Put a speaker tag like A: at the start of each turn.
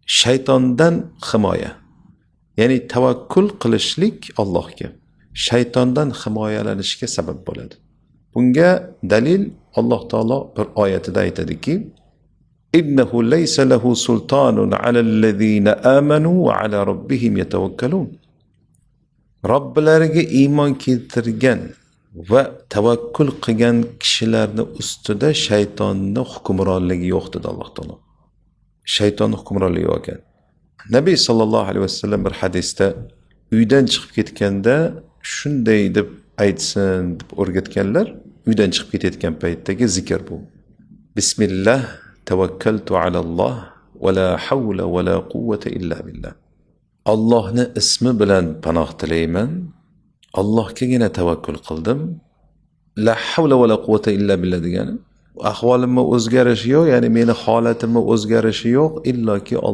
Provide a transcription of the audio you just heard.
A: Shaytondan himoya. Ya'ni tavakkul qilishlik Allohga shaytondan himoyalanishga sabab bo'ladi. Bunga dalil, Alloh taolo bir oyatida aytadiki: "إنه ليس له سلطان على الذين آمنوا وعلى ربهم يتوكلون." Robbilariga iymon keltirgan va tavakkul qilgan kishilarni ustida shaytonni hukmronligi yo'q, dedi Alloh taolo. Shaytonni hukmronligi yo'q ekan. Nabiy sollallohu alayhi vasallam bir hadisda uydan chiqib ketganda shunday deb aytsin deb o'rgatganlar. Uydan chiqib ketayotgan paytdagi zikr bu: "بسم الله توكلت على الله ولا حول ولا قوة إلا بالله." Allohni ismi bilan panoh tilayman, Allohgagina tavakkul qildim. "لا حول ولا قوة إلا بالله" degani ahvolimni o'zgarishi yo'q, ya'ni meni holatimni o'zgarishi yo'q, illoki